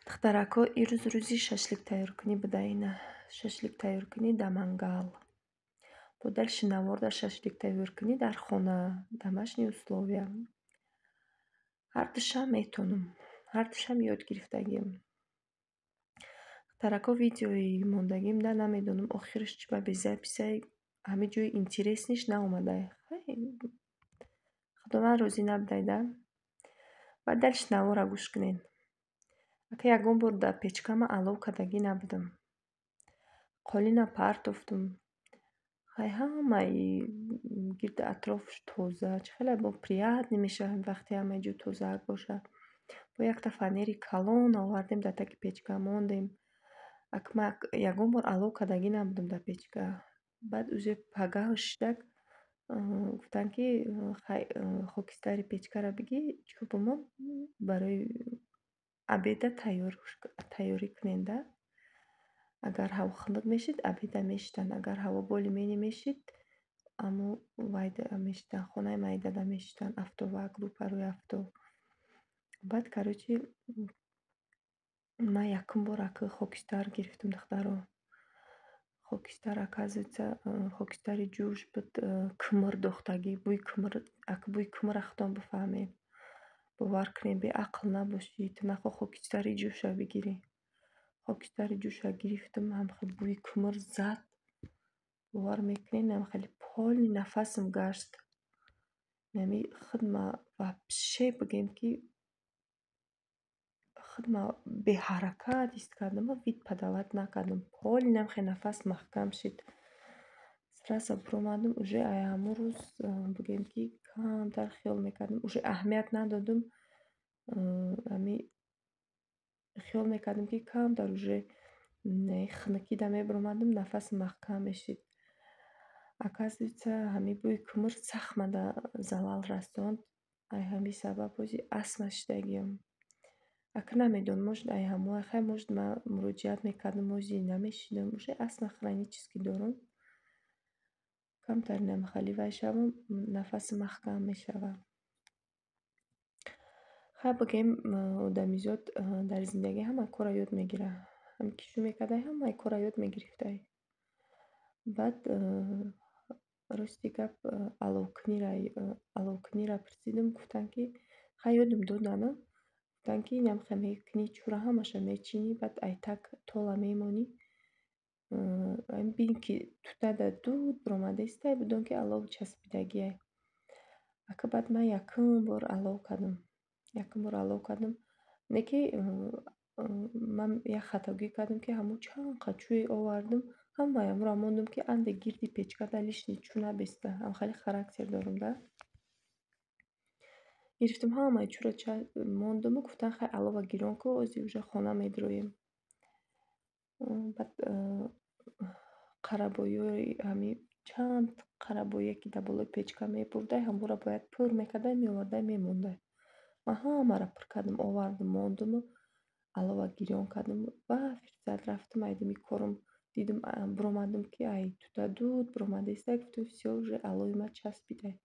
Духтарако, ирӯз рӯзи шашлик тайёркунӣ буда. Ина, шашлик тайёркунӣ дар мангал. Бо дальше наворда шашлик тайёркунӣ дар хона, домашние условия. Ҳардушам метонам, ҳардушам ёд гирифтагиам. Духтарако, видеои мондагим да намедонам, охираш чӣ ба без записай, ҳамин ҷои интересныйш наомадай. Худованд розӣ набудай да. Баъд дальше навора гӯш кунед. Ака, ягон бор дар печкама алов кардагӣ набудам. Қолина партофтум. Хай, ҳамаи гирди атрофш тоза. Чӣ хеле бо приятный мешавад, вақте ҳамаи ҷо тозаак бошад. Бо якта фанери калон овардем, дар таги печка мондем. Ак ман ягон бор алов кардагӣ набудам дар печка. Баъд уже пагаҳ шидак гуфтанд, ки хай, хокистари печкаро бигӣ, чӯбумон барои обеда тайёрӣ кунед да. Агар ҳаво хунук мешид, обеда мешиданд, агар ҳаво более-менее мешид, аммо вайда мешиданд, хонаи майдада мешиданд, автовак, рӯпарӯи авто. Баъд, короче, ман якум бор ака хокистар гирифтам, духтаро. Хокистар, оказывается, хокистари ҷӯш буд, кӯмир дохтагӣ, бӯи кӯмир, ака, бӯи кӯмира худтон бифаҳмед. Бовар кунед, беақл набошӣ, ту нахоҳ хокистари ҷӯша бигирӣ. Хокистари ҷӯша гирифтам, ҳамхел бӯи кӯмир зад. Бовар мекунед, ҳамхеле полный нафасам гашт. Нами худма вообще, бигем, ки худма беҳаракат ҳис кардам, вид подавать накардам. Полный ҳамхел нафас маҳкам шид. Сразу биромадам, уже ай ҳамон рӯз, бигем, ки камтар хиёл мекардам, уже аҳамият надодум. Ҳами хиёл мекардам, ки камтар уже хунукида мебиромадам, нафасам маҳкам мешид. Оказывается, ҳамин бӯи кӯмир сахт мада залал расонд. Ай ҳамин сабаб ҳози астма шидагиам. Ака, намедонам, может, ай ҳамон, хай, может, ман муроҷиат мекардам, ози намешидам. Уже астма хронический дорам. Камтар намхали вай шавам, нафасам маҳкам мешавад. Хай, бигем, одамизод дар зиндагӣ ҳама корро ёд мегирад. Ҳам ки шу мекардай, ҳамаи корро ёд мегирифтай. Баъд, рости гап, аловкуниро пурсидам, гуфтанд, ки хай, ёдам доданд, гуфтанд, ки инам хел мекунӣ, чӯра ҳамаша мечинӣ, баъд айтак тола мемонӣ. Бин, ки тутада дуд биромадаистай, бидон, ки алов часпидагиай. Ака, баъд ман якум бор алов кардам. Якум бор алов кардам. Не ки ман як хатогӣ кардам, ки ҳамун чанд қа чӯе овардам, ҳамаи ҳамонро мондам, ки анде гирди печкада лишний чӯ набеста. Ҳам хеле характер дорам да. Гирифтам, ҳамаи чӯро мондаму гуфтанд: «Хай, алова гирон ку, ози уже хона медроем». Баъд қарабоёи, ҳамин чанд қарабое, ки дар болои печка мебурдай, ҳамонро бояд пур мекардай, меовардай, мемондай. Ман ҳамаро пур кардам, овардам, мондуму алова гирён кардам ва фирсат рафтам айдими корум, дидам, биромадам, ки ай тута дуд биромадаиста, гуфтам: «Всё, уже алови ман часпидай».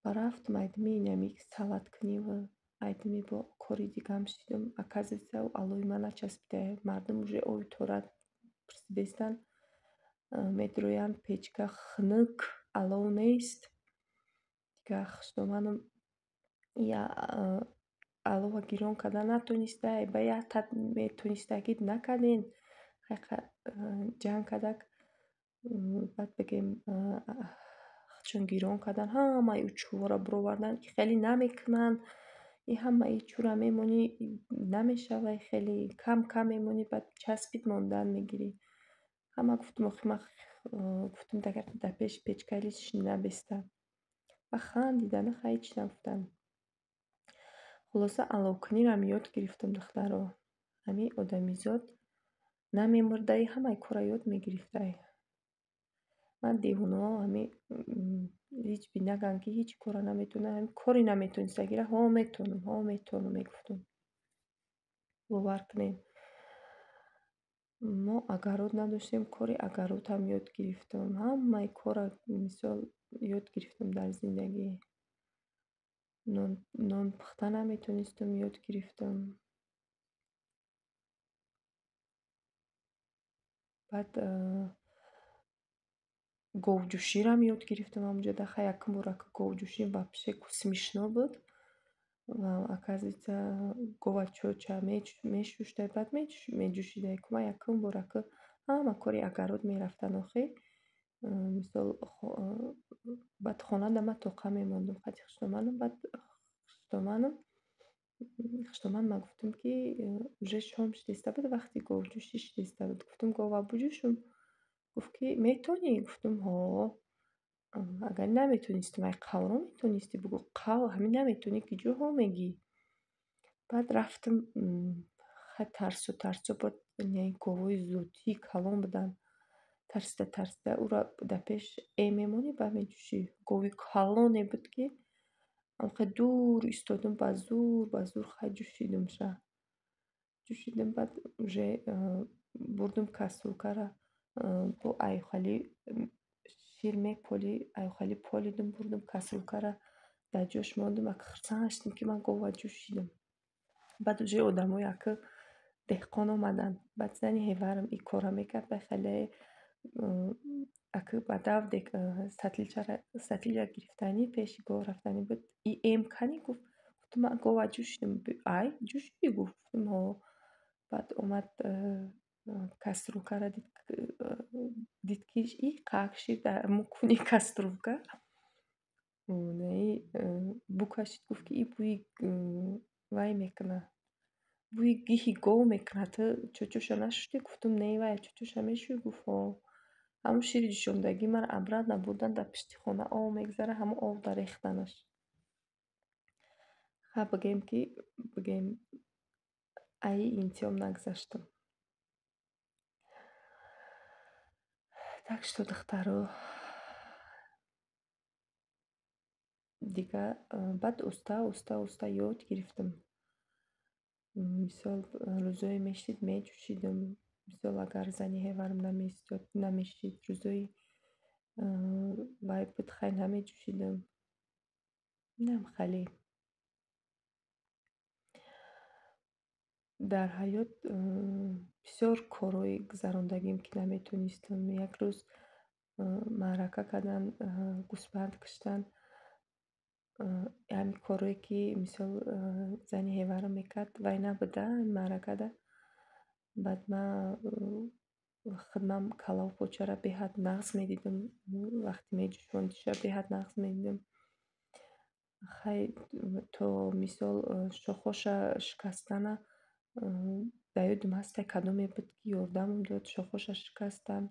Ва рафтам айдими инами салаткуниву айдими бо кори дигам шидам. Оказывается, алови ман начаспидай. Мардум уже оби торат пурсидаистанд, медроянд, печка хунук, алов нест. Дигар хушдоманам я алова гирён карда натонистай, ба як тат метонистагид накарден. Ҷанг кардак, баъд, бигем, худшон гирён кардан, ҳамаи ӯ чӯҳоро бировардан, хеле намекунанд. И ҳамаи чӯра мемонӣ, намешава, хеле кам кам мемонӣ, баъд часпид, мондан мегирӣ. Ҳама гуфтум, охи ман гуфтум, дар пеши печка лишний набеста. Ва хандиданд, хай, ҳеч нагуфтанд. Хулоса, аловкунирам ёд гирифтам, духтаро. Ҳамин одамизод намемурдаи, ҳамаи корро ёд мегирифтай. Ман девонаҳо ҳамин ҳеҷ нагӯянд, ки ҳеҷ корро наметавонам, ҳамин коре наметонистагира, ҳо, метавонам, ҳо, метавонам, мегуфтум. Бовар кунед. Мо огород надоштем, кори огородам ёд гирифтам. Ҳамаи корро, мисол, ёд гирифтам дар зиндагӣ. Нон пухта наметонистам, ёд гирифтам. Баъд говҷӯшиам ёд гирифтам ҳамонҷода. Хай, якум бора ки говҷӯшӣ, вообще смешно буд. Оказывается, гова чоча мешуштай, баъд меҷӯшидай. Ман якум бора ки ҳама кори огород мерафтан охи. Мисол, баъд хонада ман тоқа мемондум қати хуштоманам. Баъд хуштоман ма гуфтум, ки уже шом шидиста буд, вақти говҷӯшӣ шидиста буд. Гуфтум, гова буҷӯшум? Гуфт, ки метонӣ? Гуфтум, ҳо. Агар наметонистум, ай қавро метонистӣ бугӯ, қав ҳамин наметонӣ, ки ҷо ҳо мегӣ. Баъд рафтум, хай, тарсу тарсу бод, говои зотии калон буданд. Тарсида тарсида ӯро дар пеш мемонӣ, баъд меҷӯшӣ. Гови калоне буд, ки ҳамхел дур истодум, ба зур ба зур хай ҷӯшидумша. Ҷӯшидум, баъд уже бурдум кастрюлькара, бо аюхали шир меполӣ, аюхали полидум, бурдум кастрюлькара дар ҷош мондум. Ака хурсанд шудем, ки ман гова ҷӯшидум. Баъд уже одамои ака деҳқон омаданд. Баъд зани ҳеварам ин корра мекард, баъд хеле ака ба дав сатлича гирифтанӣ, пеши гов рафтанӣ буд. И эм кани гуфт. Гуфтум, ман гова ҷӯшидум. Ай, ҷӯшидӣ, гуфт. Гуфтум, ҳо. Баъд омад, кастрюлькара дид, ки и қак шир дар мукуни кастрюлька. Букашид, гуфт, ки и бӯи вай мекунад, бӯи гиҳи гов мекунад. Ту чочоша нашуштӣ? Гуфтум, не, вай чочоша мешӯӣ? Гуфт, ҳо. Ҳамун шири ҷӯшондагӣ маро обратно бурдан, дар пишти хона об мегзара, ҳамун об дар рехтанаш. Ха, бигем, ки бигем, аи имтиҳон нагзаштам. Так что, духтаро, дига баъд оста оста оста ёд гирифтам. Мисол, рӯзое мешид, меҷӯшидам. Мисол, агар зани ҳеварам намеистод, намешид, рӯзои вай буд, хай, намеҷӯшидам. Инам хеле. Дар ҳаёт бисёр корҳои гузарондагим, ки наметонистам. Як рӯз маърака кардан, гӯсфанд куштан, ҳамин корҳое, ки мисол зани ҳеварам мекард, вай набуда маъракада. Баъд ман хидмам калаву почара беҳад нағз медидам. Вақте меҷӯшондиша, беҳад нағз медидам. Хай, то мисол шохоша шикастана дар ёдам ҳаста, кадоме буд, ки ёрдамам дод, шохоша шикастан.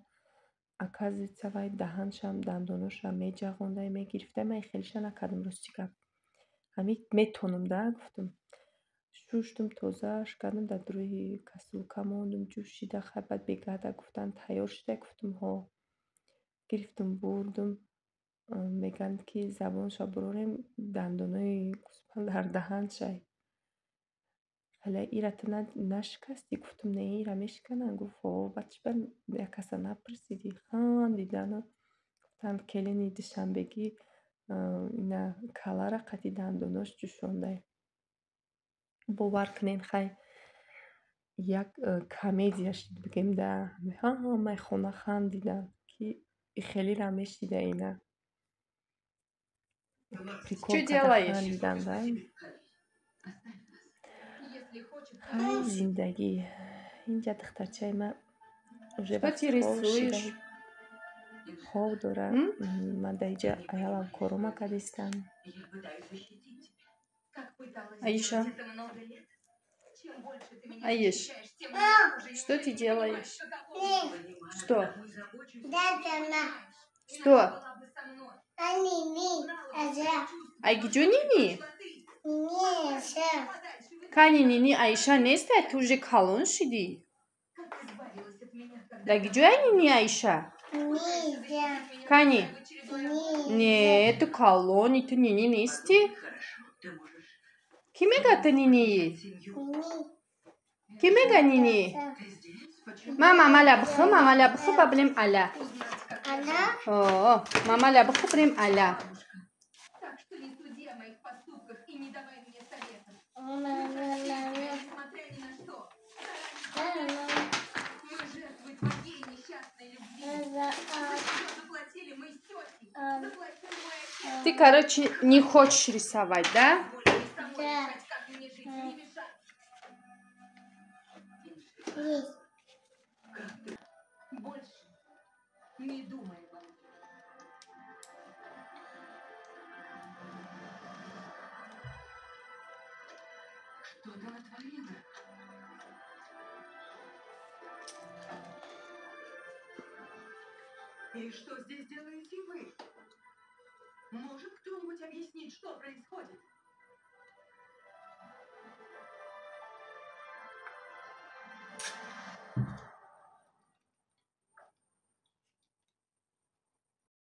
Оказывается, вай даҳаншам, дандоношам меҷағондай, мегирифтай. Ман хелиша накардам, рости гап. Ҳамин метонам да, гуфтум. Шуштум, тозааш кардам, дар рӯи кастрюлька мондум, ҷӯшида. Хай, баъд бегада гуфтанд, тайёр шуда? Гуфтум, ҳо. Гирифтум, бурдум. Мегӯянд, ки забонша бурорем, дандонои гӯсфанд дар даҳаншай. Хеле ира ту нашикастӣ? Гуфтум, не, ира мешикананд? Гуфт, ҳо. Баъд чӣ ба як каса напурсидӣ? Хандидану гуфтанд, келини душанбегӣ ина калара қати дандонош ҷӯшондай. Бовар кунед, хай, як комедия шуд, бигем да, ҳамаи хона хандиданд, ки хелира мешида ина. Прикол карда хандиданд да. Хай, зиндагӣ. Инҷа духтарчаи ман уже Что ты рисуешь? Хоб дорад. Ман дар инҷа аялам корома кардистам. Аиша. Аиш, что ты делаешь? Что? Что? Ай, где Нини? Кани Нини Аиша неста, ту уже калон шидӣ. Да где Нини Аиша? Кани? Не, ту калони, ту Нини нести? Кӣ мега ту Нинии? Кӣ мега Нини? Ма мамаля бихӯ, мамаля бихӯ, ба билем аля. О, мамаля бихӯ, бирем аля. Ты, короче, не хочешь рисовать, да? Да. Есть. Больше не думай обо мне. Что ты натворила? И что здесь делаете вы? Может кто-нибудь объяснить, что происходит?